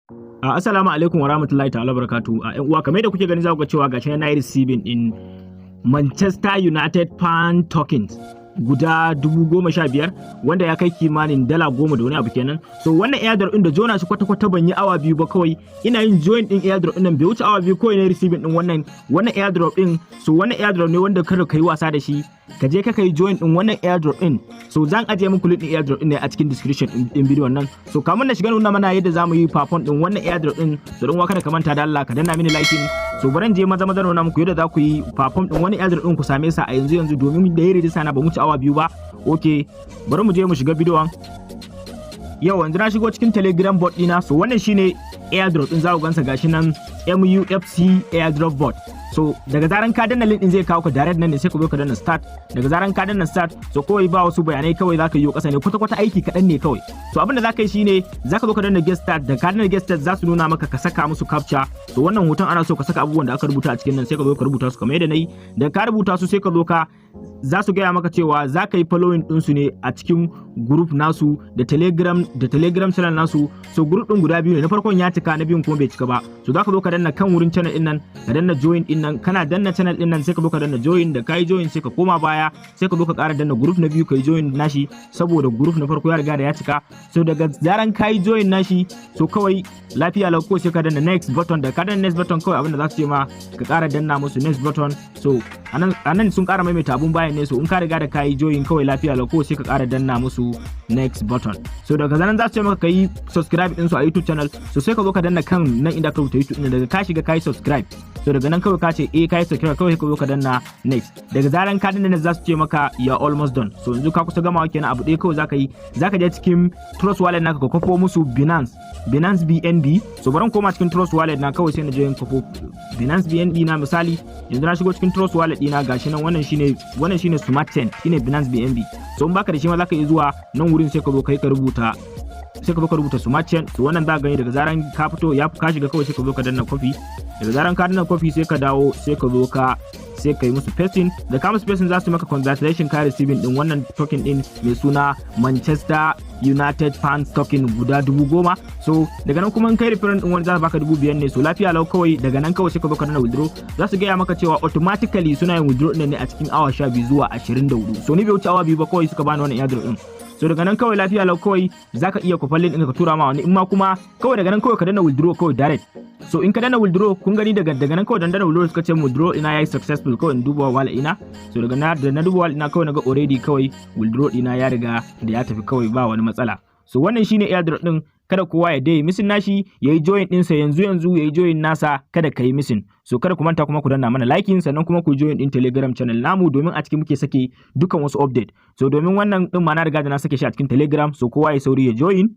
Assalamu alaikum wa rahmatullahi ta'ala barakatu. A yan uwa, kamar yadda kuke gani, za ku ga cewa gashi na yi receiving din Manchester United fan tokens guda 15,000, wanda ya kai kimanin $10 da wani abu kenan. So wannan airdrop din da jona shi, kwata-kwata ban yi awa 2 ba. Kawai ina yin join din airdrop din nan, bai wuce awa 2 kawai na receiving din wannan airdrop din. So wannan airdrop ne wanda kada ka yi wasa da shi, ka je ka kai join din wannan airdrop din. So zan ajiye muku link din airdrop din ne a cikin description din bidiyon nan. So kamun na shiga nuna mana yadda zamu yi perform din wannan airdrop din, so don kada ka manta da Allah ka danna mini liking. So bari je maza maza nuna muku yadda za ku yi perform din wannan airdrop din, ku same sa a yanzu yanzu, domin da ya rijista na ba mu ci awa 2 ba. Okay, bari mu je mu shiga bidiyon. Yau yanzu na shigo cikin Telegram bot dina. So wannan shine airdrop din, za ku gansa gashi nan, MUFC airdrop bot. So daga zaran ka danna link din, zai kawo ka direct nan ne, sai ka zo ka danna start. Daga zaran ka danna start, so kawai ba wasu bayanai, kawai zaka yi kasa ne, kwata kwata aiki kaɗan ne kawai. So abin da zaka yi shine zaka zo ka danna get start. Da ka danna get start, za su nuna maka ka saka musu captcha. So wannan hoton ana so ka saka abubuwan da aka rubuta a cikin nan, sai ka zo ka rubuta su kamar yadda nayi. Da ka rubuta su, sai ka zo ka za su gaya maka cewa za ka yi following ɗinsu ne a cikin group nasu da Telegram channel nasu. So group ɗin guda biyu ne, na farkon ya cika, na biyun kuma bai cika ba. So za ka zo ka danna kan wurin channel ɗin nan, ka danna join ɗin nan. Kana danna channel ɗin nan, sai ka zo ka danna join. Da kai join, sai ka koma baya, sai ka zo ka ƙara danna group na biyu, ka yi join nashi, saboda group na farko ya riga da ya cika. So daga zaran ka yi join nashi, so kawai lafiya lau ko sai ka danna next button. Da ka danna next button, kawai abin da za su ce ma ka ƙara danna musu next button. So anan sun ƙara maimaita abun bayan ne. So in ka riga da kayi join, kawai lafiya lau ko sai ka ƙara danna musu next button. So daga zaran za su ce maka ka yi subscribe din su a YouTube channel. So sai ka zo ka danna kan nan inda ka rubuta YouTube din. Daga ka shiga, ka yi subscribe, so daga nan kawai ka ce eh, ka yi subscribe, kawai ka zo ka danna next. Daga zaran ka danna next, za su ce maka you are almost done. So yanzu ka kusa gamawa kenan. Abu ɗaya kawai zaka yi, zaka je cikin Trust Wallet naka ka kwafo musu Binance BNB. So bari koma cikin Trust Wallet na kawai, sai na je in kwafo Binance BNB na. Misali, yanzu na shigo cikin Trust Wallet dina, gashi nan. Wannan shine Smart Chain, shine Binance BNB. So in baka da shi ma, zaka iya zuwa nan wurin, sai ka zo kai ka rubuta, sai ka zo ka rubuta Smart Chain. So wannan za ka gani daga zaran ka fito ya ka shiga, kawai sai ka zo ka danna copy. Daga zaran ka danna copy, sai ka dawo, sai ka zo ka sai ka yi musu pasting. Da ka musu pasting, za su maka congratulation, ka receiving din wannan token din mai suna Manchester United fans token guda 10,000. So daga nan kuma in kai referral din wani, za su baka 5,000 ne. So lafiya lau kawai, daga nan kawai sai ka zo ka danna withdraw. Za su gaya maka cewa automatically suna yin withdraw din ne a cikin awa 12 zuwa 24. So ni bai wuce awa 2 ba kawai suka bani wannan airdrop din. So daga nan kawai lafiya lau kawai zaka iya kwafan link ɗin ka tura ma wani, in ma kuma kawai daga nan kawai ka danna withdraw kawai direct. So in ka danna withdraw, kun gani, daga nan kawai dan danna withdraw, suka ce withdraw ina yayi successful. Kawai in duba wallet ina. So daga na da na duba wallet ina, kawai naga already kawai withdraw ina ya riga da ya tafi, kawai ba wani matsala. So wannan shine airdrop din. Kada kowa ya dai missing nashi, yayi join ɗinsa yanzu yanzu, yayi join nasa, kada ka yi missing. So kada ku manta kuma ku danna mana liking, sannan kuma ku join din Telegram channel namu, domin a cikin muke sake dukan wasu update. So domin wannan din ma na riga da na sake shi a cikin Telegram, so kowa ya sauri ya join.